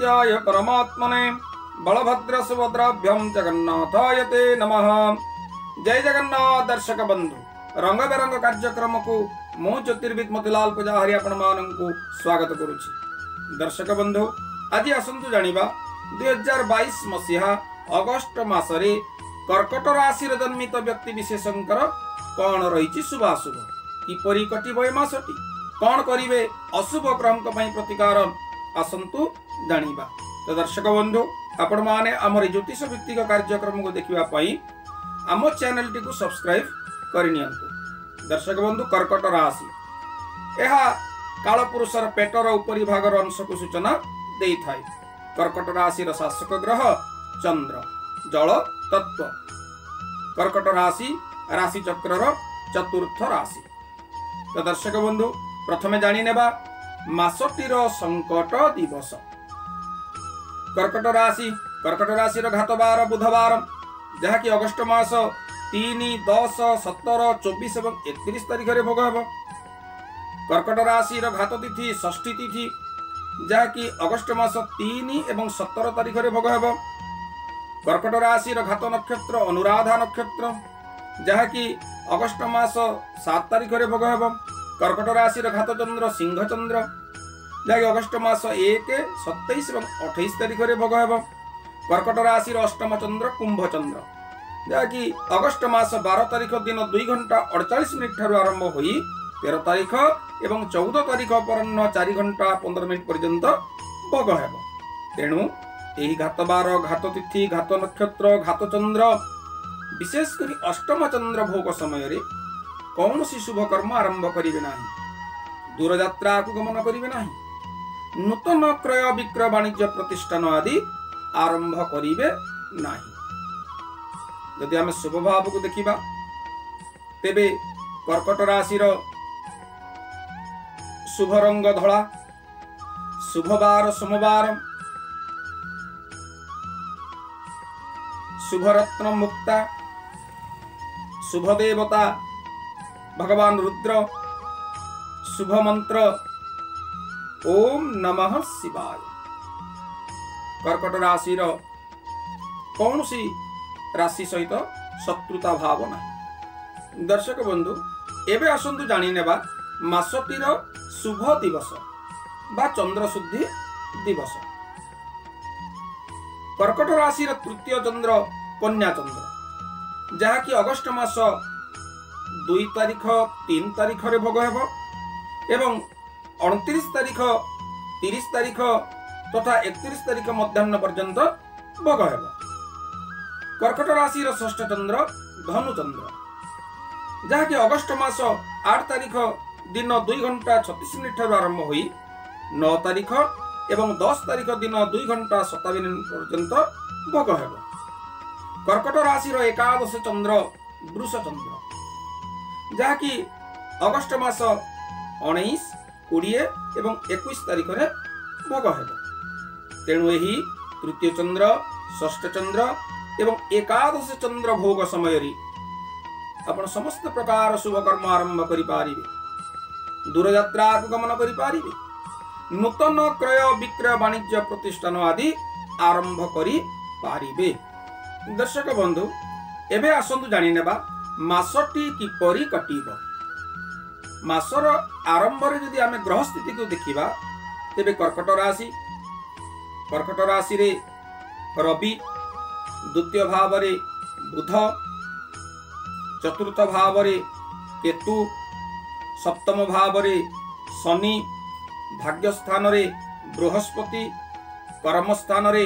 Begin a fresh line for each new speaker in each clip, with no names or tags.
ରାମାନୁଜାୟ ପରମାତ୍ମନେ ବଳଭଦ୍ର ସୁଭଦ୍ରାଭ୍ୟಂ ଜଗନ୍ନାଥାୟ ତେ ନମଃ। ଜୟ ଜଗନ୍ନାଥ। ଦର୍ଶକ ବନ୍ଧୁ, ରଙ୍ଗ ବେରଙ୍ଗ କାର୍ଯ୍ୟକ୍ରମକୁ ମୁଁ ଜ୍ୟୋତିର୍ବିଦ ମୋତିଲାଲ ପୂଜାହାରୀ ଆପଣମାନଙ୍କୁ ସ୍ୱାଗତ କରୁଛି। ଦର୍ଶକ ବନ୍ଧୁ, ଆଜି ଆସନ୍ତୁ ଜାଣିବା 2022 ମସିହା ଅଗଷ୍ଟ ମାସରେ କର୍କଟ ରାଶିର ଜନ୍ମିତ ବ୍ୟକ୍ତି ବିଶେଷଙ୍କର କ'ଣ ରହିଛି ଶୁଭାଶୁଭ, କିପରି କଟିବ ଏ ମାସଟି, କ'ଣ କରିବେ ଅଶୁଭ ଗ୍ରହଙ୍କ ପାଇଁ ପ୍ରତିକାର, ଆସନ୍ତୁ ଜାଣିବା। ତ ଦର୍ଶକ ବନ୍ଧୁ, ଆପଣମାନେ ଆମର ଏହି ଜ୍ୟୋତିଷ ଭିତ୍ତିକ କାର୍ଯ୍ୟକ୍ରମକୁ ଦେଖିବା ପାଇଁ ଆମ ଚ୍ୟାନେଲଟିକୁ ସବସ୍କ୍ରାଇବ କରିନିଅନ୍ତୁ। ଦର୍ଶକ ବନ୍ଧୁ, କର୍କଟ ରାଶି ଏହା କାଳପୁରୁଷର ପେଟର ଉପରି ଭାଗର ଅଂଶକୁ ସୂଚନା ଦେଇଥାଏ। କର୍କଟ ରାଶିର ଶାସକ ଗ୍ରହ ଚନ୍ଦ୍ର, ଜଳ ତତ୍ତ୍ୱ। କର୍କଟ ରାଶି ରାଶି ଚକ୍ରର ଚତୁର୍ଥ ରାଶି। ତ ଦର୍ଶକ ବନ୍ଧୁ, ପ୍ରଥମେ ଜାଣିନେବା ମାସଟିର ସଙ୍କଟ ଦିବସ। କର୍କଟ ରାଶି, କର୍କଟ ରାଶିର ଘାତବାର ବୁଧବାର, ଯାହାକି ଅଗଷ୍ଟ ମାସ 3, 10, 17, 24 ଏବଂ 31 ତାରିଖରେ ଭୋଗ ହେବ। କର୍କଟ ରାଶିର ଘାତ ତିଥି ଷଷ୍ଠୀ ତିଥି, ଯାହାକି ଅଗଷ୍ଟ ମାସ 3 ଏବଂ 17 ତାରିଖରେ ଭୋଗ ହେବ। କର୍କଟ ରାଶିର ଘାତ ନକ୍ଷତ୍ର ଅନୁରାଧା ନକ୍ଷତ୍ର, ଯାହାକି ଅଗଷ୍ଟ ମାସ 7 ତାରିଖରେ ଭୋଗ ହେବ। କର୍କଟ ରାଶିର ଘାତ ଚନ୍ଦ୍ର ସିଂହଚନ୍ଦ୍ର, ଯାହାକି ଅଗଷ୍ଟ ମାସ 1, 27 ଏବଂ 28 ତାରିଖରେ ଭୋଗ ହେବ। କର୍କଟ ରାଶିର ଅଷ୍ଟମ ଚନ୍ଦ୍ର କୁମ୍ଭଚନ୍ଦ୍ର, ଯାହାକି ଅଗଷ୍ଟ ମାସ 12 ତାରିଖ ଦିନ 2 ଘଣ୍ଟା 48 ମିନିଟ୍ ଠାରୁ ଆରମ୍ଭ ହୋଇ 13 ତାରିଖ ଏବଂ 14 ତାରିଖ ଅପରାହ୍ନ 4 ଘଣ୍ଟା 15 ମିନିଟ୍ ପର୍ଯ୍ୟନ୍ତ ଭୋଗ ହେବ। ତେଣୁ ଏହି ଘାତବାର, ଘାତ ତିଥି, ଘାତ ନକ୍ଷତ୍ର, ଘାତ ଚନ୍ଦ୍ର, ବିଶେଷ କରି ଅଷ୍ଟମ ଚନ୍ଦ୍ର ଭୋଗ ସମୟରେ କୌଣସି ଶୁଭ କର୍ମ ଆରମ୍ଭ କରିବେ ନାହିଁ, ଦୂରଯାତ୍ରାକୁ ଗମନ କରିବେ ନାହିଁ, ନୂତନ କ୍ରୟ ବିକ୍ରୟ ବାଣିଜ୍ୟ ପ୍ରତିଷ୍ଠାନ ଆଦି ଆରମ୍ଭ କରିବେ ନାହିଁ। ଯଦି ଆମେ ଶୁଭ ଭାବକୁ ଦେଖିବା, ତେବେ କର୍କଟ ରାଶିର ଶୁଭ ରଙ୍ଗ ଧଳା, ଶୁଭବାର ସୋମବାର, ଶୁଭରତ୍ନ ମୁକ୍ତା, ଶୁଭ ଦେବତା ଭଗବାନ ରୁଦ୍ର, ଶୁଭ ମନ୍ତ୍ର ଓମ୍ ନମଃ ଶିବାୟ। କର୍କଟ ରାଶିର କୌଣସି ରାଶି ସହିତ ଶତ୍ରୁତା ଭାବ ନାହିଁ। ଦର୍ଶକ ବନ୍ଧୁ, ଏବେ ଆସନ୍ତୁ ଜାଣିନେବା ମାସଟିର ଶୁଭ ଦିବସ ବା ଚନ୍ଦ୍ରଶୁଦ୍ଧି ଦିବସ। କର୍କଟ ରାଶିର ତୃତୀୟ ଚନ୍ଦ୍ର କନ୍ୟା ଚନ୍ଦ୍ର, ଯାହାକି ଅଗଷ୍ଟ ମାସ 2 ତାରିଖ 3 ତାରିଖରେ ଭୋଗ ହେବ ଏବଂ 29 ତାରିଖ 30 ତାରିଖ ତଥା 31 ତାରିଖ ମଧ୍ୟାହ୍ନ ପର୍ଯ୍ୟନ୍ତ ଭୋଗ ହେବ। କର୍କଟ ରାଶିର ଷଷ୍ଠ ଚନ୍ଦ୍ର ଧନୁଚନ୍ଦ୍ର, ଯାହାକି ଅଗଷ୍ଟ ମାସ 8 ତାରିଖ ଦିନ 2 ଘଣ୍ଟା 36 ମିନିଟ୍ ଠାରୁ ଆରମ୍ଭ ହୋଇ 9 ତାରିଖ ଏବଂ 10 ତାରିଖ ଦିନ 2 ଘଣ୍ଟା 57 ମିନିଟ୍ ପର୍ଯ୍ୟନ୍ତ ଭୋଗ ହେବ। କର୍କଟ ରାଶିର ଏକାଦଶ ଚନ୍ଦ୍ର ବୃଷ ଚନ୍ଦ୍ର, ଯାହାକି ଅଗଷ୍ଟ ମାସ 19, 20 ଏବଂ 21 ତାରିଖରେ ଭୋଗ ହେବ। ତେଣୁ ଏହି ତୃତୀୟ ଚନ୍ଦ୍ର, ଷଷ୍ଠ ଚନ୍ଦ୍ର ଏବଂ ଏକାଦଶ ଚନ୍ଦ୍ର ଭୋଗ ସମୟରେ ଆପଣ ସମସ୍ତ ପ୍ରକାର ଶୁଭ କର୍ମ ଆରମ୍ଭ କରିପାରିବେ, ଦୂରଯାତ୍ରାକୁ ଗମନ କରିପାରିବେ, ନୂତନ କ୍ରୟ ବିକ୍ରୟ ବାଣିଜ୍ୟ ପ୍ରତିଷ୍ଠାନ ଆଦି ଆରମ୍ଭ କରିପାରିବେ। ଦର୍ଶକ ବନ୍ଧୁ, ଏବେ ଆସନ୍ତୁ ଜାଣିନେବା ମାସଟି କିପରି କଟିବ। ମାସର ଆରମ୍ଭରେ ଯଦି ଆମେ ଗ୍ରହ ସ୍ଥିତିକୁ ଦେଖିବା, ତେବେ କର୍କଟ ରାଶି, କର୍କଟ ରାଶିରେ ରବି, ଦ୍ୱିତୀୟ ଭାବରେ ବୁଧ, ଚତୁର୍ଥ ଭାବରେ କେତୁ, ସପ୍ତମ ଭାବରେ ଶନି, ଭାଗ୍ୟସ୍ଥାନରେ ବୃହସ୍ପତି, କର୍ମସ୍ଥାନରେ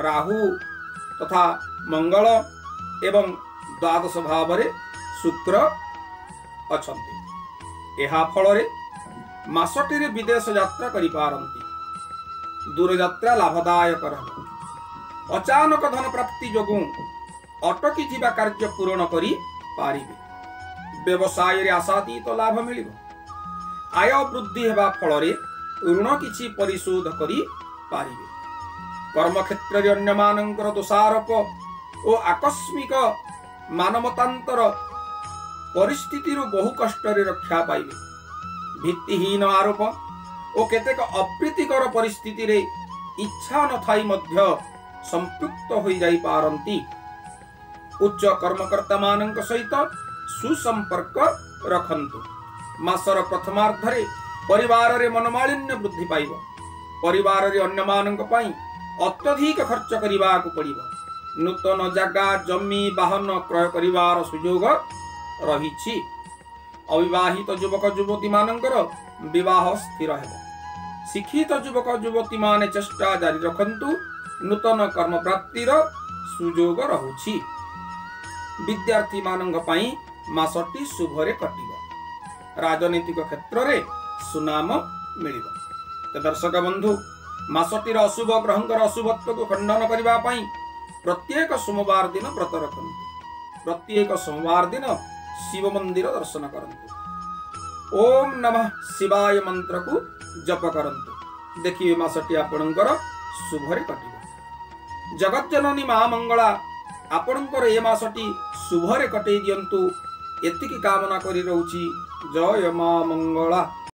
ରାହୁ ତଥା ମଙ୍ଗଳ ଏବଂ ଦ୍ୱାଦଶ ଭାବରେ ଶୁକ୍ର ଅଛନ୍ତି। ଏହା ଫଳରେ ମାସଟିରେ ବିଦେଶ ଯାତ୍ରା କରିପାରନ୍ତି। ଦୂରଯାତ୍ରା ଲାଭଦାୟକ ହେବ। ଅଚାନକ ଧନ ପ୍ରାପ୍ତି ଯୋଗୁଁ ଅଟକି ଥିବା କାର୍ଯ୍ୟ ପୂରଣ କରିପାରିବେ। ବ୍ୟବସାୟରେ ଆଶାତୀତ ଲାଭ ମିଳିବ। ଆୟ ବୃଦ୍ଧି ହେବା ଫଳରେ ଋଣ କିଛି ପରିଶୋଧ କରିପାରିବେ। କର୍ମକ୍ଷେତ୍ରରେ ଅନ୍ୟମାନଙ୍କର ଦୋଷାରୋପ ଓ ଆକସ୍ମିକ ମାନମତାନ୍ତର ପରିସ୍ଥିତିରୁ ବହୁ କଷ୍ଟରେ ରକ୍ଷା ପାଇବେ। ଭିତ୍ତିହୀନ ଆରୋପ ଓ କେତେକ ଅପ୍ରୀତିକର ପରିସ୍ଥିତିରେ ଇଚ୍ଛା ନଥାଇ ମଧ୍ୟ ସମ୍ପୃକ୍ତ ହୋଇଯାଇପାରନ୍ତି। ଉଚ୍ଚ କର୍ମକର୍ତ୍ତାମାନଙ୍କ ସହିତ ସୁସମ୍ପର୍କ ରଖନ୍ତୁ। ମାସର ପ୍ରଥମାର୍ଦ୍ଧରେ ପରିବାରରେ ମନମାଳିନ୍ୟ ବୃଦ୍ଧି ପାଇବ। ପରିବାରରେ ଅନ୍ୟମାନଙ୍କ ପାଇଁ ଅତ୍ୟଧିକ ଖର୍ଚ୍ଚ କରିବାକୁ ପଡ଼ିବ। ନୂତନ ଜାଗା, ଜମି, ବାହନ କ୍ରୟ କରିବାର ସୁଯୋଗ ରହିଛି। ଅବିବାହିତ ଯୁବକ ଯୁବତୀମାନଙ୍କର ବିବାହ ସ୍ଥିର ହେବ। ଶିକ୍ଷିତ ଯୁବକ ଯୁବତୀମାନେ ଚେଷ୍ଟା ଜାରି ରଖନ୍ତୁ, ନୂତନ କର୍ମପ୍ରାପ୍ତିର ସୁଯୋଗ ରହୁଛି। ବିଦ୍ୟାର୍ଥୀମାନଙ୍କ ପାଇଁ ମାସଟି ଶୁଭରେ କଟିବ। ରାଜନୈତିକ କ୍ଷେତ୍ରରେ ସୁନାମ ମିଳିବ। ତ ଦର୍ଶକ ବନ୍ଧୁ, ମାସଟିର ଅଶୁଭ ଗ୍ରହଙ୍କର ଅଶୁଭତ୍ୱକୁ ଖଣ୍ଡନ କରିବା ପାଇଁ ପ୍ରତ୍ୟେକ ସୋମବାର ଦିନ ବ୍ରତ ରଖନ୍ତୁ। ପ୍ରତ୍ୟେକ ସୋମବାର ଦିନ ଶିବ ମନ୍ଦିର ଦର୍ଶନ କରନ୍ତୁ। ଓମ୍ ନମଃ ଶିବାୟ ମନ୍ତ୍ରକୁ ଜପ କରନ୍ତୁ। ଦେଖିବେ ମାସଟି ଆପଣଙ୍କର ଶୁଭରେ କଟିବ। ଜଗତଜନନୀ ମା ମଙ୍ଗଳା ଆପଣଙ୍କର ଏ ମାସଟି ଶୁଭରେ କଟେଇ ଦିଅନ୍ତୁ, ଏତିକି କାମନା କରି ରହୁଛି। ଜୟ ମା ମଙ୍ଗଳା।